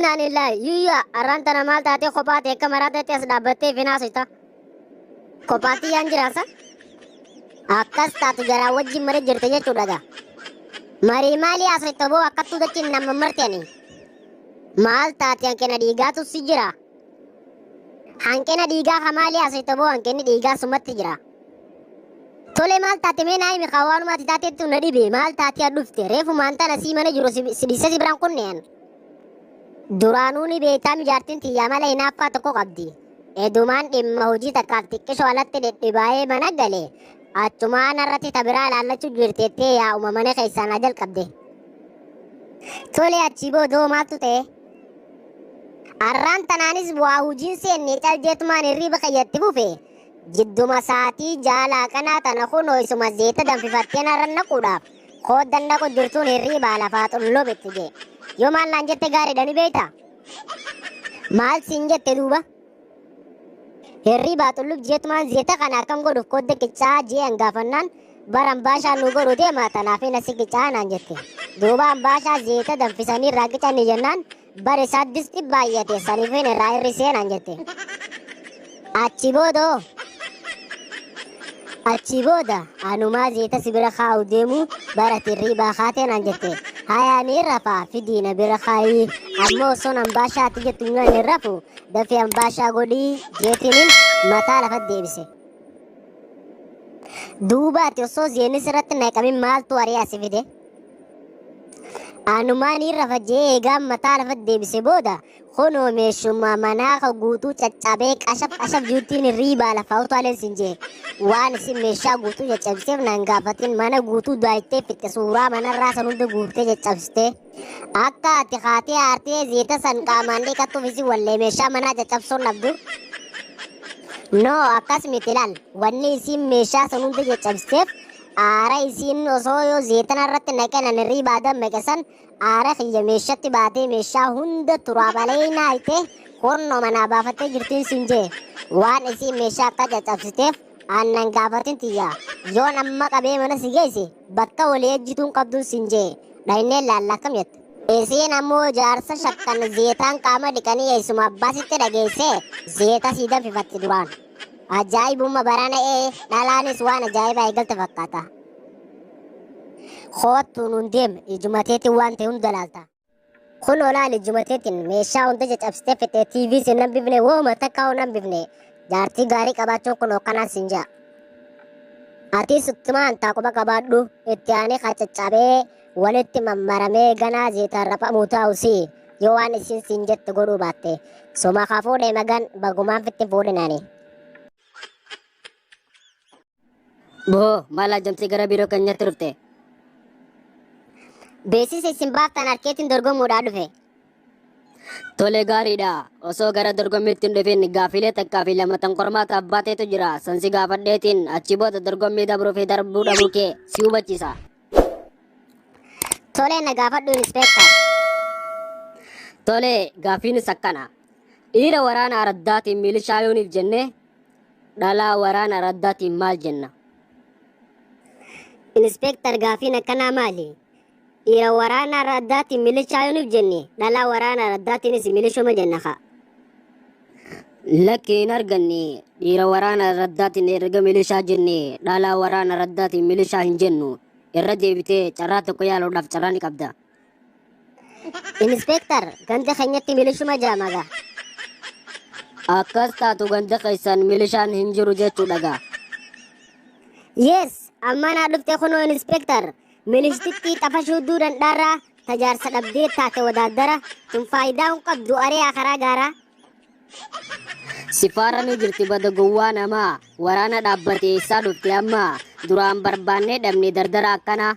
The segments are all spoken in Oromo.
Innaa lillaahi yuyyaa arraan tana maal taatee kophaa ta'e akka maraataatti as dhaabbattee finaasita. Kophaatti yaan jiraasa? Akkas taatu jaraa wajjin mara jirte jechuudha gaa. Marii maalii haasofta boo akkattuu dachiin nama martani. Maal taate hanqina dhiigaatu si jira. Hanqina dhiigaa ka maalii haasofta boo hanqinni dhiigaa sumatti jira. Tole maal taate mee naa himi kaa waanuma ati taateettu na dhibe maal taate haa dhufte reefu maantaan asii mana jiru si dhiisee si biraan kunneen. Duraanuu ni beektaa mijaartiin tiyyaa mala hinaaffaa tokko qabdi. Edumaan dhimma hojii takkaaf xiqqishoo alatti dhidhibaa'ee mana gale. Achumaan irratti tabiraa ilaallachuu jirteettee yaa'uma mana keessaa na jalqabde. Tole achii boodoo maaltu ta'e? Arraan tanaanis waa hojiin seenne caljeetumaan hirriiba kiyyatti fufe. Jidduma sa'aatii jaalaa kanaa tana kunoo isuma zeeta danfifattee narra naquudhaaf kooddan naqu jirtuun hirriibaa lafaa xullobetti jee. Yoo maal naan jette gaariidha ni beektaa? Maal siin jette duuba? Hirriibaa xullub jeetumaan zeeta kana akkam godhuuf koodda qicaa jee hangaafannaan bara ambaashaa nu godhu deema tanaaf hin asi qicaa naan jette. Duuba ambaashaa zeeta danfisanii irraa qicanii jennaan bara isaa disti baay'ate saniif hin irraa hir'isee naan jette. Achi boodoo achi booda anumaa zeeta si bira kaa'u deemu bara hirriibaa kaatee naan jette. Hayaa ni rafaa fidii na bira kaayii ammoo osoon ambaashaatti jettu nyaanni hin rafu dafee ambaashaa godhii jeetiniin mataa lafa deebise. Duuba ati osoo zeenni sirratti naqamin maaltu ari'aa si fide? Anumaa ni rafa jee eegaan mataa lafa deebise booda kunoo meeshuma manaa ka guutuu caccabee qashaf qashaf juuttiin hirriibaa lafaa utaaleen sin jee. Waan isin meeshaa guutuu caccabseef naan gaafatin mana guutuu daayitee fitte suuraa manarraa san hunda guurtee caccabsite. Akka ati kaatee aartee zeeta san qaamaan dhiqattuuf isin wallee meeshaa manaa caccabsuun dhabdu. No akkas miti laal wanni isin meeshaa san hunda caccabsiteef aara isin osoo yoo zeetana irratti naqanan hirriibaa dammaqe san aara kiyya meeshatti baatee meeshaa hunda turaabalee naayite kornoo manaa baafattee jirtiin sin jee waan isin meeshaa akka caccabsiteef aannan gaafatin tiyya yoon amma qabee mana si geesse bakka walii ejjituun qabduun sin jee dhaynee laalla akkam jette. Isiin ammoo jaarsa shakkan zeetaan qaama dhiqanii eessuma abbaasitti dhageessee zeeta sii danfifatti duraan. Ajaa'ibuma barana ee dhalaanis waan ajaa'ibaa eegalte fakkaata. Koottu nuun deem ijumateetiin waan ta'e hunda laalta. Kun olaal ijumateetiin meeshaa hunda caccabsitee fixee TV sin hambifne wooma takka hin hambifne jaartii gaarii qabaachuun kun hokkanaan sin ja'a. Atis uttumaan taaquba qabaadhu itti aanee ka caccabee walitti mammaramee ganaa zeetaan raphamuu taa'u si yoo waan isin siin jette godhuu baatte. Suma ka fuudhe magan bagumaan fitti fuudhinaani. Boo maal ajjamtee gara biiroo keenyatti dhufte? Beeksisa isin baaftan harkeetiin dorgomuudhaa dhufe. Tole gaariidha. Osoo gara dorgommiitti hin dhufin gaafilee takkaa fi lama tan qormaataaf baateetu jira. San si gaafadheetiin achi booda dorgommii dabruu fi darbuu dhabuu kee si hubachiisa. Tole na gaafadhu inspektar. Tole gaafiinis akkana. Dhiira waraana araddaatiin milishaa yooniif jennee dhalaa waraana araddaatiin maal jenna? Inspektar gaafiin akkanaa maali? Dhiira waraana araddaatiin milishaa yooniif jenne dhalaa waraana araddaatiinis milishuma jenna kaa. Lakki hin arganne dhiira waraana araddaatiin erga milishaa jenne dhalaa waraana araddaatiin milishaa hin jennu. Irra deebitee carraa tokko yaaluudhaaf carraa ni qabda. Inspektar ganda keenyatti milishuma jaamaga. Akkas taatu ganda keessan milishaan hin jiru jechuudha gaa. Yes, amma naa dhufte kunoo inspektar. Milishtittii xafashuu duudhan dhaarraa tajaarsa dhabdee taate wadaaddara tun faayidaa hin qabdu ari'aa karaa gaaraa. Sifaara ni jirti bada gowwaa namaa waraana dhaabbate eessaa dhufte amma duraan barbaannee dhabne dardara akkanaa.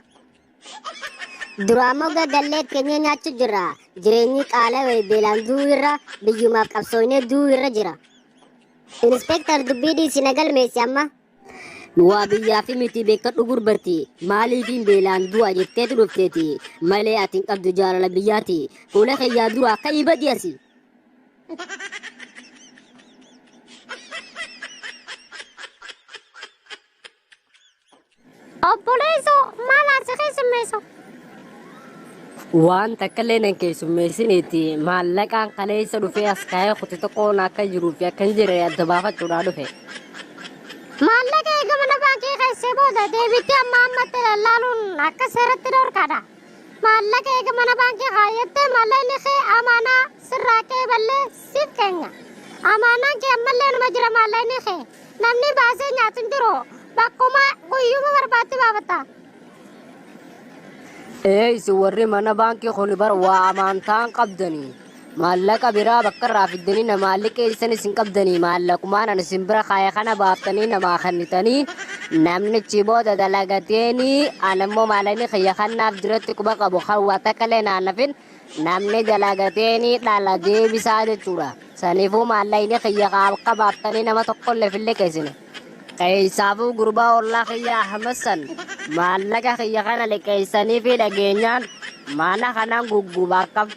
Duraan mogga gallee keenya nyaachuu jirra. Jireenyi qaala'ee beelaan du'uu irra biyyumaaf qabsoofnee du'uu irra jira. Inspektar dubbii dhiisi na galmeessi amma. Waa biyyaa fi miti beekadhu gurbatti maaliifiin beelaan du'a jetteetu dhufteeti malee ati hin qabdu jaalala biyyaati fuula kiyyaa dura akka ibadi asi. Obboleessoo maal as keessummeessu? Waan takka illee nan keessummeessiniiti maallaqaan kaleessa dhufee as kaa'ee kuti tokkoon akka jiruu fi akka hin jirre adda baafachuudhaa dhufe. Maallaqa eega mana baankii keessee booda deebiitti amma ammatti lallaaluun akka seeratti dhorkaadha. Maallaqa eega mana baankii kaayyattee maallaqni kee amaanaa sirraa qeeballee siif keenya. Amaanaan kee ammallee numa jira maallaqni kee. Namni baasee nyaatu hin jiru. Bakkuma guyyuma barbaadde baafata. Ee isin warri mana baankii kun bar waa amantaan qabdanii. Maallaqa biraa bakka irraa fiddanii namaa liqeessan isin qabdanii maallaqumaan ani isin bira kaaya kana baaftanii namaa kennitanii namnichi booda dalagateeni ani immoo maallaqni kiyya kannaaf jiratti quba qabu kan waa takka illee naannafin namni dalagateeni dhala deebisaa jechuudha. Saniifuu maallaqni kiyya akka baaftanii nama tokkollee hin liqeessine. Keessaafuu gurbaa ollaa kiyya Ahmad san maallaqa kiyya kana liqeessanii fi dhageenyaan mana kanaan guggubaa akkam.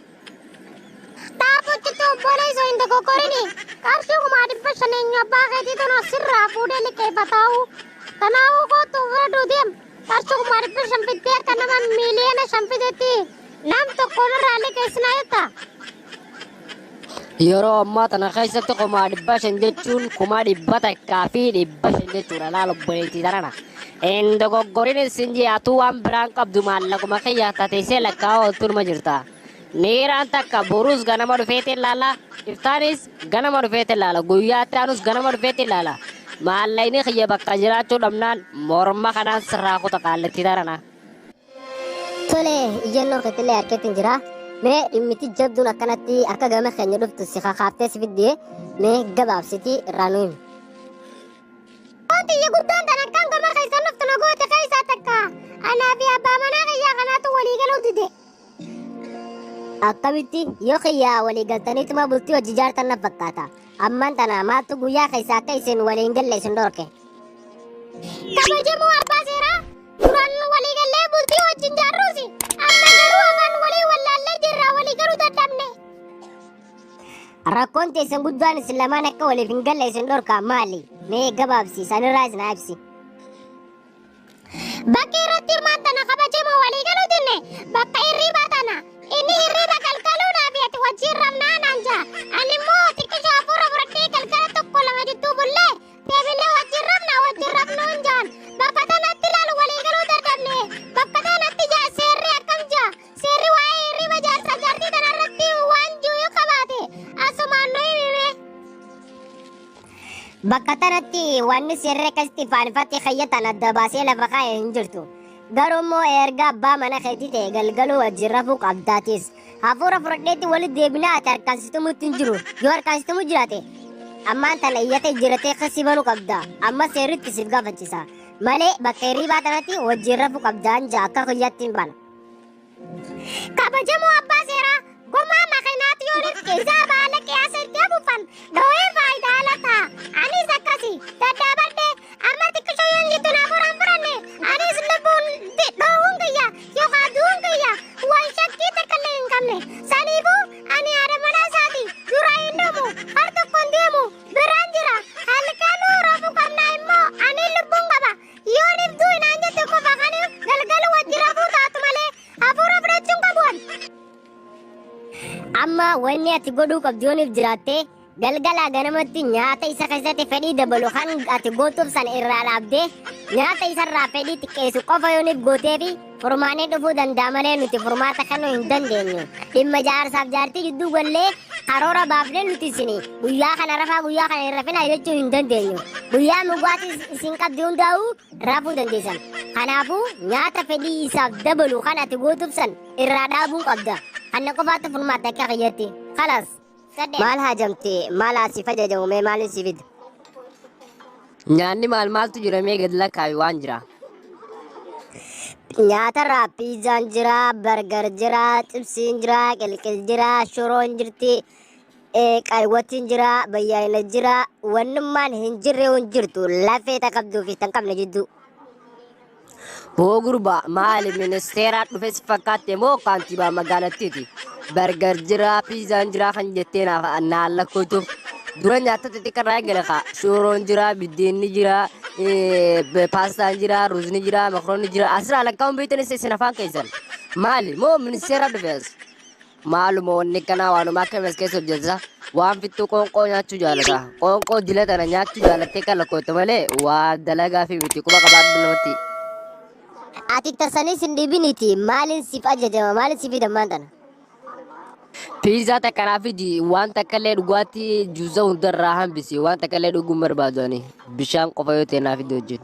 Dhaabbachitti obboleessa hin dogoggorini. Qarshii 500,000 eenyu abbaa keetii tun asirraa fuudhee liqeeffataa'u. Kanaafuu kootu fudhadhuu deem. Qarshii 500,000 fiddee akka nama 5 miiliyoona fidetti nam tokko irraa liqeessinaa jetta. Yeroo ammaa tana keessatti 500,000 jechuun 150,500 jechuudha laal obboleettii tanana. Hin dogoggorin isin ji'atuu waan biraan qabdu maallaquma kiyya tateessee lakkaa'aa ooltuunuma jirta. Niiraan takka boruus ganama dhufeetiin ilaala. Iftaanis ganama dhufeetiin ilaala. Guyyaa itti aanus ganama dhufeetiin ilaala. Maallaqni kiyya bakka jiraachuu dhabnaan morma kanaan sirraa kuta qaallattii tanana. Tole iyyannoo keetillee harkeetiin jira. Mee dhimmiti jabduun akkanatti akka gama keenya dhuftu si kakaaftee si fiddee mee gabaabsiti irraa nu himi. Wanti iyya guddaan tan akkaan gama keessan dhuftu na goote keessaa takka. Anaa fi abbaa manaa kiyyaa kanaatu walii galuu dide. Akkamitti yoo kiyyaa walii galtaniituma bultii hojii jaartan na fakkaata. Ammaan tana maaltu guyyaa keessa akka isin waliin galle isin dhorke? Kabajamoo abbaa seeraa duraan walii gallee bultii wajjin jaarruusi. Amma garuu afaan walii wallaallee jirra walii galuu dadhabne. Rakkoon teessan guddaan isin lamaan akka waliif hin galle isin dhorka maali? Mee gabaabsi isaanirraa isin haa ibsi. Bakki irratti hirmaatana kabajamoo walii galuu dinne bakka hirriibaa tana. Inni hirriiba galgaluudhaaf ati wajjin rafnaa naan jaa. Ani immoo xiqqisho hafuura fudhadhee galgala tokko lama jidduu bullee deebinee wajjin rafna wajjin rafnuu hin jaan. Bakka tanatti ilaalu walii galuu dadhabne. Bakka tanatti jaa seerri akkam jaa. Seerri waa'ee hirriiba jaarsa jaartii tanarratti waan jiru yoo qabaate asumaan nu himime. Bakka tanatti wanni seerri akkasitti faanifatti kayyatan adda baasee lafa kaa'e hin jirtu. Garuu immoo erga abbaa mana keetii ta'e galgaluu wajjin rafuu qabdaatis. Hafuura fudhadheetti walitti deebinaa ati harkansitumutti hin jiru. Yoo harkansitumu jiraate ammaan tana iyyatee jiratee kasi banuu qabda. Amma seerritti siif gaafachisa. Malee bakka hirribaa tanatti wajjin rafuu qabdaan jaa akka kiyyaatti hin bana. Kabajamoo abbaa seeraa gommaa makiinaatti yoo isaa baala qiyaasa itti afuufan dhoo'ee faayidaa ala ta'a. Anis akkasi daddaabadhe amma xiqqisho yoon jettu naaf horaan fudhanne anis lubbuun dhoohuun kiyya yookaan du'uun kiyya waan shakkii takka illee hin qabne. Saniifuu ani haadha manaa isaati dura hin dhumu har tokko hin deemu biraan jira halkanuu rafuu qabnaa immoo ani lubbuun qaba. Yoon iftuu hinaan jette qofa kan galgala wajji rafuu taatu malee hafuura fudhachuun qabu ani. Amma wanni ati godhuu qabdu yooniif jiraatte galgala ganamatti nyaata isa keessatti fedhii dabalu kan ati gootuuf sana irraa dhaabdee nyaata isarraa fedhii xiqqeessu qofa yooniif gootee fi furmaanee dhufuu danda'a malee nuti furmaata kennuu hin dandeenyu. Dhimma jaarsaaf jaartii gidduu gallee karoora baafnee nuti isin guyyaa kana rafaa guyyaa kana hin rafinaa jechuu hin dandeenyu. Guyyaa mugaatii isin qabdi hundaa'uu rafuu dandeessan. Kanaafuu nyaata fedhii isaaf dabalu kan ati gootuuf san irraa dhaabuu qabda. Kana qofaatti furmaata akka kiyyatti. Kalas. Maal haajamte maal asii fajajamu mee maal si fida? Nyaanni maal maaltu jira mee gad lakkaa'i waan jira. Nyaatarraa piizaan jira, bargar jira, xibsiin jira, qilqil jira, shoroon jirti, qaywwatiin jira, bayyaayina jira, wannummaan hin jirre hin jirtu lafee ta qabduu fi tan qabne jidduu. Hoo gurbaa maali ministeeraa dhufe si fakkaatte moo kaantibaa magaalattiiti? Bargar jira, piizaan jira kan jettee naaf naan lakkootuuf. Dura nyaata xixiqqarraa eegale kaa. Shoroon jira, biddeenni jira, paastaan jira, ruuzni jira, makroonni jira. Asirraa lakkaa'uun beektanis isin afaan keessan. Maali moo ministeera dhufees? Maaluma wanni kanaa waanuma akka mes keessa hojjeta. Waan fittuu qoonqoo nyaachuu jaalata. Qoonqoo dila tana nyaachuu jaalattee kan lakkoofte malee waa dalagaa fi miti quba qabaadhu namatti. Ati tasanis hin dhibiniti maaliin siif ajajama maaliin siif fidammaan tana? Piizaa takka naa fidi, waan takka illee dhugaatii juuza hundarraa hambisi, waan takka illee dhuguu hin barbaadu ani, bishaan qofa yoo ta'e naa fidi wajjin.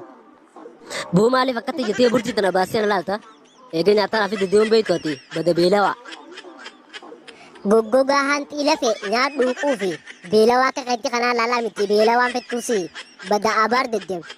Boo maaliif akkatti jettee burtii tana baastee na laalta? Eega nyaataa naa fidde deemuun beektu ati bada beelawaa. Goggogaa hanxii lafe nyaadhuu quufi, beelawaa akka keetti kanaa laalaa miti, beelawaan fettuusi bada abaar deddeemtu.